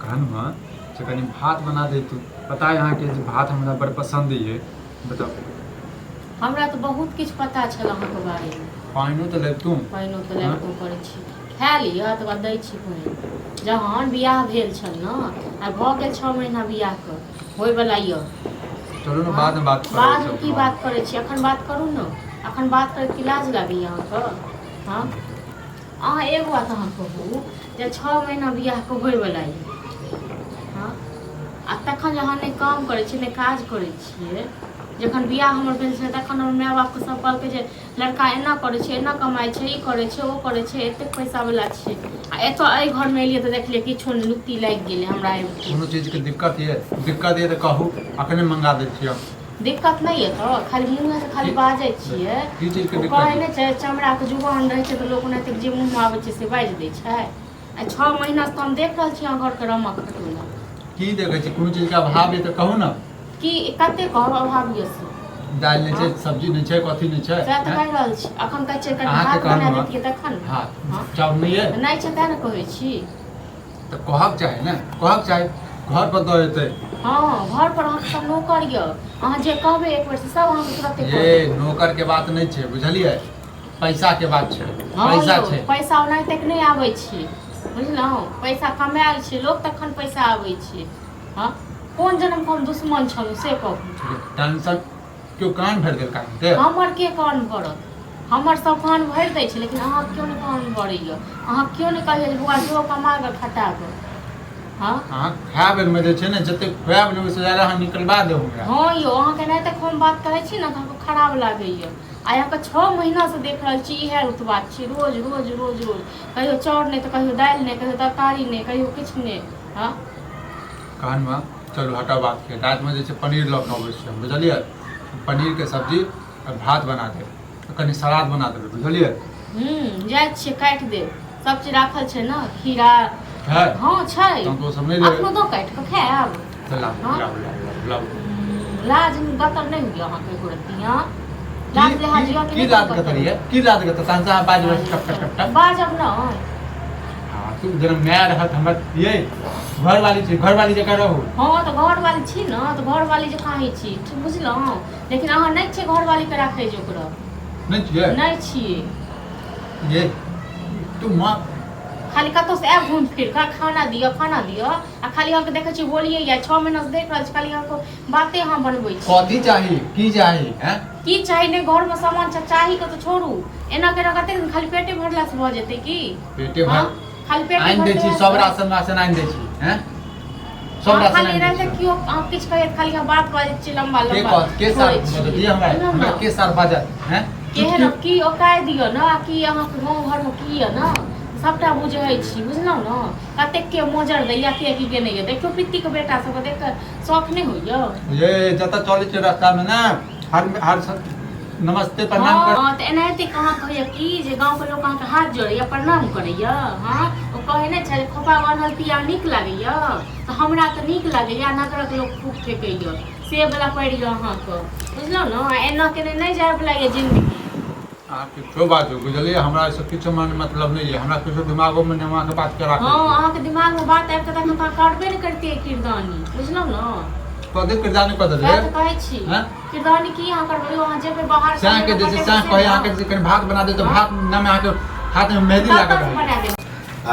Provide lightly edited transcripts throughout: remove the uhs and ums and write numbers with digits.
कहलहुँ हँ से कनि भात बना दैतू। पता है अहाँके जे भात हमरा बड़ पसन्द ये। बताउ। हमरा तऽ बहुत किछु पता छल अहाँके बारेमे। पानिओ तऽ लैबतू। पानिओ तऽ लैबतो करै छी। खा लिअ तकर बाद दै छी पानि। जहन बियाह भेल छल ने, आइ भऽ गेल 6 महीना बियाहके, होइवला यऽ। चलू ने बादमे बात करब। बादमे की बात करै छी, एखन बात करू ने। एखन बात करैत की लाज लागैए अहाँके? हँ, अहाँ एगो बात अहाँ कहू जे 6 महीना बियाहके होइवला यऽ, हँ, आ तखन जे अहाँ नहि काम करै छियै, नहि काज करै छियै। जखन बियाह हमर भेल छलै तखन हमर माय बापके सब कहलकै जे लड़का एना करै छै, एना कमाइ छै, ई करै छै, ओ करै छै, एतेक पैसावला छै। आ एतऽ एहि घरमे एलियै तऽ देखलियै किछो नहि, लुत्ती लागि गेलै हमरा आबिके। कोनो चीजके दिक्कत यऽ? दिक्कत यऽ तऽ कहू, अखने मंगा दै छी हम। दिक्कत नहि यऽ तऽ खाली मुँहेसँ खाली बाजै छियै। की चीजके ओ दिक्कत कहै यऽ? नहि छै, चमड़ाके जुबान रहै छै तऽ लोक ओनाहिते जे मुँहमे आबै छै से बाजि दै छै। आ 6 महीनासँ तऽ हम देख रहल छी अहाँ घरके रमक खटोला। की देखै छी? कोनो चीजके अभाव यऽ तऽ कहू ने। की कते कहब अभाव यऽ से? दालि नहि छै, सब्जी नहि छै, कथी नहि छै? सएह तऽ कहि रहल छी। अखन कहै छियै कनि अहाँके भात बना कहलहुँ देतियै तखन ने। हँ, हँ। चाउर नहि यऽ? नहि छै तेँ ने कहै छी। तऽ कहक चाही ने, कहक चाही, घर पर दऽ जेतै। हँ, घर पर अहाँके सब नौकर यऽ, अहाँ जे कहबै एक बेर से सब अहाँके तुरते कऽ ये देत। नौकर के बात नहि छै, बुझलियै? पैसा के बात छै। हँ पैसा यौ, छै। पैसा ओनाहिते नहि आबै छै, बुझलहुँ? पैसा कमायल छै लोक तखन पैसा आबै छै। हँ, कोन जन्मके हम दुश्मन छलहुँ से कहू। टेंशन केओ कान भरि देलका के? हमर के कान भरत? हमर सब कान भरि दै छै, लेकिन अहाँ केओ नहि कान भरैया। अहाँ केओ नहि कहैया जे बौआ जो कमा कऽ खटा कऽ। हँ, अहाँ खाय बेरमे जे छै ने, जते खुआब ने ओहिसँ ज्यादा अहाँ निकलबा देब हमरा। हँ यौ, अहाँके एनाहिते हम बात कहै छी ने तऽ अहाँके खराब लागैया। आ अहाँके 6 महीनासँ देख रहल छी इएह रुतबा छी, रोज रोज रोज रोज, कहियो चाउर नहि तऽ कहियो दालि नहि, कहियो तरकारी नहि, कहियो किछु नहि। हँ, कहन चलू हटाउ बातके। रातिमे जे छै पनीर लऽ कऽ अबै छी हम, बुझलियै? पनीरके सब्जी आओर भात बना देब, कनि सलाद बना देबै, बुझलियै? हूँ, जाइ छियै काटि देब। सब चीज राखल छै ने, खीरा है? हँ, छै। तहन तऽ ओ सब नहि लेबै। अखनो दो काटि कऽ खायब। तऽ लाबू। हँ। लाबू, लाबू, लाबू। लाज गतर नहि होइए अहाँके एको रत्ती? हँ, लाज लिहाज यऽ कि की नहि? लाज गतर ये? की लाज गतर? तहन से अहाँ बाजबै टप टप टप टप। बाजब ने। हाँ, तू जेना माय रहत हमर ये, घरवाली छी, घरवाली जकाँ रहू। हँ, तऽ घरवाली छी ने तऽ घरवाली जकाँ ही छी, ठीक बुझलहुँ? लेकिन अहाँ नहि छियै घरवालीके राखै जोगर। नहि छियै? नहि छियै। ये तू माँ खाली कतहुसँ आयब घुमि फिर कऽ, खाना दिअ, खाना दिअ, आ खाली अहाँके देखै छी बोलिए। या 6 महीनासँ देख रहल छी, खाली अहाँके बाते अहाँ बनबै छी। कथी चाही, की चाही? हैं? की चाही? नहि घरमे सामान छै, चाही के तऽ छोड़ू। एना केना कते दिन खाली पेटे भरलासँ भऽ जेतै की? पेटे हँ भर खाली पेटे आनि दै भरले छी हैत सब तऽ? राशन राशन आनि दै छी। हैं, सब अहाँ राशन खाली आनि दै रहते छी। केओ अहाँ किछु कहैत खाली अहाँ बात बाजै छी लम्बा के लम्बा कहत के सार छोड़ै बजत छियै। ये हमरा? बुझलहुँ हमरा ने? के सार बाजत? हैं? केहन की औकात यऽ ने, आ की अहाँके गाँव घरमे की यऽ ने, सभटा बुझै छी, बुझलहुँ ने? कतेक के मोजर दैया, के की केने यऽ। देखियौ, पित्तीके बेटा सबके देख कऽ शौख नहि होइए? ये जतऽ चलै छै रास्तामे ने, हर हर नमस्ते प्रणाम कर। हँ, तऽ एनाहिते कहाँ कहैया की जे गाँवके लोक अहाँके हाथ जोड़ैया, प्रणाम करैया? हँ, ओ कहै नहि छै खोपा बान्हल पिया नीक लागैया, तऽ हमरा तऽ नीक लागैया। नगरक लोक खूब फेकैया, से वला पड़ि यऽ अहाँके, बुझलहुँ ने? आ एना केने नहि जायवला यऽ जिन्दगी। अहाँ किछो बाजू, बुझलियै? हमरा एहिसँ किछो मान मतलब नहि यऽ। हमरा किछो दिमागोमे नहि अहाँके बातके राखै। हँ, अहाँके दिमागमे बात आबि तऽ तखन तऽ अहाँ करबे नहि करतियै किरदानी, बुझलहुँ ने? कथी किरदानी कऽ सएह देलियै? तऽ कहै छी। हँ? किरदानी की अहाँ करबै? अहाँ जेबै बाहर सएह के जे छै सएह कहै अहाँके जे कनि भात बना दे तऽ भात नामे अहाँके हाथमे मेहदी लागल रहै। बना देब।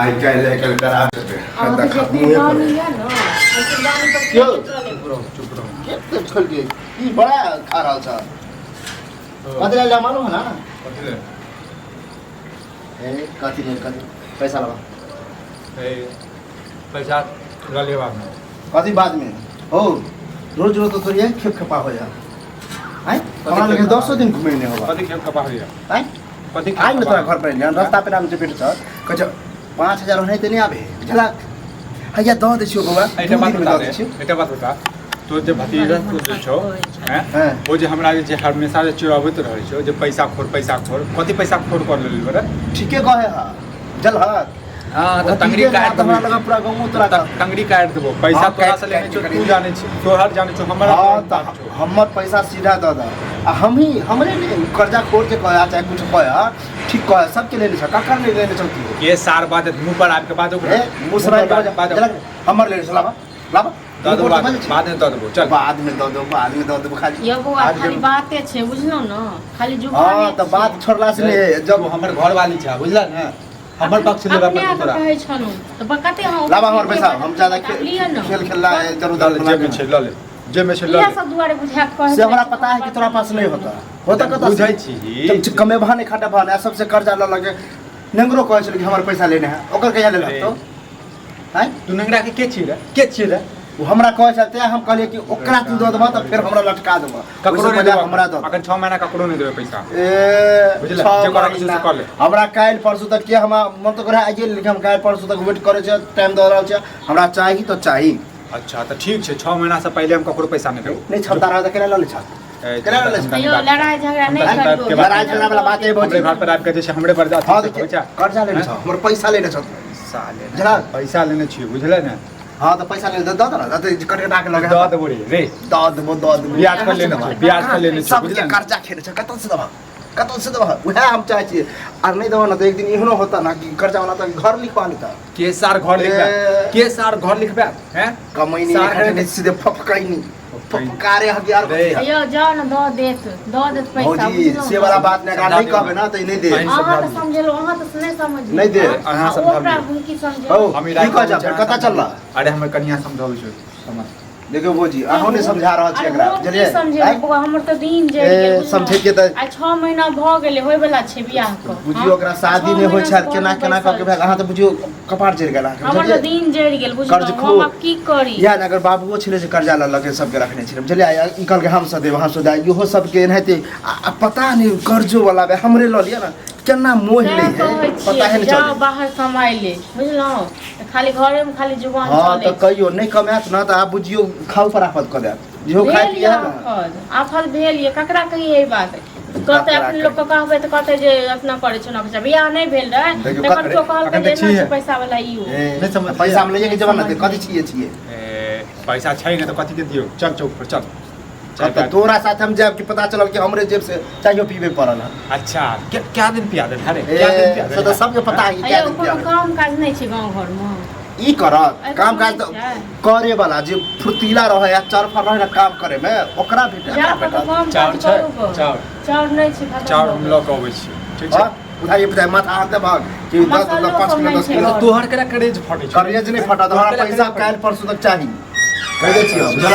आइ काल्हि आइ काल्हि करा देबै। अहाँके जे किरदानी यऽ ने, ओहि किरदानी पर यौ। चलै। चुप रहू, चुप रहू। के छोड़ के ई बड़ा खा रहल छ? कथी ले मालूम है ना? कथी ले? ए कथी ले, कथी? पैसा लगा। ए, पैसा लऽ लिअ बादमे। कथी बाद में हो? रोज रोज तो थोड़ी है खेप खेपा हो जा। आय हमरा लगे 10 दिन घूमे नहीं होगा। कथी खेप खपा होइया? आय कथी? आइ ने तोरा घर पर एलियन, रास्ता पे नाम जे भेट छ, कहै छ 5000 ओनाहिते नहि आबे बुझलक? हैया दऽ दै छियौ बौआ, एकटा 2 बात दिनमे बता दऽ दे। दै छियौ। एकटा बात बता, तो जे भतीजा तू जे छौ, हैं? हँ। ओ जे हमरा जे हमेशा जे चिड़ाबैत रहै छौ जे पैसा खोर, पैसा खोर, कथी पैसा खोर कर लेली बरे? ठीके कहे हा बुझलहक। हाँ, तऽ टंगरी भतीजे काटि हमरा देबो। लग पूरा गाँवो तोरा टंगरी काटि देबो। पैसा हाँ, तोरा काटि- से लेने काटि छौ, करी। तू जानै छी, तोहर जानै छौ, हमरा हाँ तोहर तऽ बात छौ। हमर पैसा सीधा दऽ दऽ। आ हम ही हमरे ने कर्जा खोर जे कहे चाहे कुछ कहे ठीक कहे सबके लेने छौ ककर नहीं लेने छौ तू के सार बात मुंह पर आबि के बात ए मुँह से बात बात हमर लेने छौ लाबा लाबा दऽ देबो मुँह पर से बाद में दऽ देबो चल बाद में दऽ देबो बाद में दऽ देबो खाली यौ बौआ आज खाली के- बाते छै बुझलहुँ ने खाली जुबाने हाँ तऽ छै। बात छोड़ला से ने जब हमर घर वाली छै बुझल ने हमर पक्ष लेबे अपने पड़तौ आके तोरा कहै छलहुँ तऽ कते अहाँ लाबा हमर पैसा हम ज्यादा लिअ ने खेल खेलला है इधर लऽ उधर ले जेब में छै लऽ ले जेब में छै लऽ इएह ले सब दुआरे बुझा कऽ कहै से हमरा पता है कि तोरा पास नहीं होता होता कतऽ से? बुझै छी जब कमेबहा नहीं खटबहा नहीं सबसे कर्जा लऽ लगे नेंगरो कहै छलै कि हमर पैसा लेने है ओकर कहिया लेलक तो आँय तू नेंगरा के के छी रे के छी रे ओ हमरा कहै छल तें हम कहलियै कि ओकरा तू दऽ देबह तऽ फेर हमरा लटका देबह ककरो ओहिसँ नहि पहिले देबो हमरा दऽ अखन 6 महीना ककरो नहि देबै पैसा ए बुझले? छओ जे करऽ के छै से महीना। कऽ ले। हमरा काल्हि परसू तक के हमरा मन तऽ करै आइए लेकिन हम काल्हि परसू तक वेट करै छियै टाइम दऽ रहल छियै हमरा चाही तऽ चाही अच्छा तऽ ठीक छै 6 महीना से पहिले हम ककरो पैसा नहि देबै नहि क्षमता रहत तऽ केना लऽ लै छह ए, केना लऽ लै छह यौ लड़ाइ झगड़ा नहि हम तऽ करियौ लड़ाइ झगड़ा वाला बात है हमरे घर पर आबि के जे छै हमरे पर हाँ अथी तऽ बच्चा कर्जा लेने छह हमर पैसा लेने छह पैसा लेने बुझला? पैसा लेने छियै बुझले ने हाँ तऽ पैसा लेने दऽ दे ने दऽ कट कटा के लगे दऽ देबो रे रे दऽ देबो दऽ देबो ब्याज पर लेने छियै ब्याज पर लेने छियै सबके बुझले ने कर्जा खेने छै कतऽ से देबह कतऽ से देबह उएह हम चाहै छियै आर नहि देबह ने तऽ एक दिन एहनो होता ना कि कर्जा वाला तऽ घर लिखवा लेता के सार घर लिखबे ए। के सार घर लिखबे हैं कमैनी सार खटनी सीधे फफकैनी फफकारे हथियार रे। यौ जाउ ने दऽ देत पैसा भौजी बुझलहुँ से वाला बात नहि अगर नहीं कहबै ना तऽ ई नहि दे अहीं अहाँ तऽ समझेलहुँ अहाँ तऽ नहि समझलियै नहि दे। अहाँ आ समझाबियौ। ओकरा हम की समझेबै हौ हम ई की कहै राति छह कतऽ चलला अरे हमर कनिया समझाबै छै समझ देखियौ भौजी अहूँ नहि समझा रहल छी अरे एकरा हम की बुझलियै समझेबै आँय? बौआ हमर तऽ दिन जरि ए, गेल बुझलहुँ? समझैके तऽ- आइ 6 महीना भऽ गेलै होय वला छै बियाह के बुझियौ ओकरा शादी नहि होइ छल केना केना कऽ के भेल अहाँ तऽ बुझियौ कपार जरि गेल अहाँके हमर तऽ बुझलियै दिन जरि गेल बुझलहुँ कर्ज हम खोर। आब की करी इएह ने अगर बाबुओ छलै से कर्जा लऽ लऽ के सबके रखने छलै बुझलियै आ ई कहलकै हमसब देब हमसब देब इहो सबके एनाहिते आ पता नहि कर्जो वाला बे हमरे लऽ लिअ ने केना मोहि लै सएह है कहै पता है छियै नहि जाउ चलै बाहर कमाइ ले बुझलहुँ तऽ खाली घरेमे खाली जुबान हँ चलै तऽ कहियो नहि कमायत ने तऽ आब बुझियौ खाउ पर आफत कऽ देत जेहो खाय भेल पिए यऽ ने आफत आफत भेल यऽ ककरा कहियै ई बात कहतै ककरा अपने लोकके कहबै तऽ कहतै जे अपना करै छै ओना करै छै बियाह नहि भेल रहै देखियौ, तखन केओ कहलकै अखन जे तऽ एना छै छियै। पैसा वाला ई ओ ए, नहि समझलियै। पैसा हम लैए के जमाना कथी छियै छियै ए, पैसा छै ने तऽ कथी के दियौ चल चौक पर चल चाय तऽ पिया तोरा साथ हम जायब कि पता चलल कि हमरे जेब से चाइयो पीबे पड़ल हन अच्छा क्या क्या दिन पिया देल अरे क्या दिन पिया ए, से देल तऽ सबके पता है कि क्या अयौ दिन कोनो पियाबे। काम काज नहि छै गाँव घरमे ई करत एहि काम काज पर तऽ नहि छै। करे वाला जे फुर्तीला रहे या चरफर रहे ना काम करे में ओकरा भेटे जा एकरा कऽ भेटत काम चाउर काज छै करू गऽ। चाउर चाउर नहि छै खतम चाउर भऽ हम गेल। लऽ कऽ अबै छी ठीक छै हाँ? उठाइए बुझाइए माथा हाथ दे भाग कि 10 मसालो 5 सब किलो नहि 10 छै किलो घर। तोहर केना करेज फटै छौ करेज नहि फटत हमरा तोहर केना पैसा करेज काल्हि परसू तक चाही कहि दै छियौ बुझलक?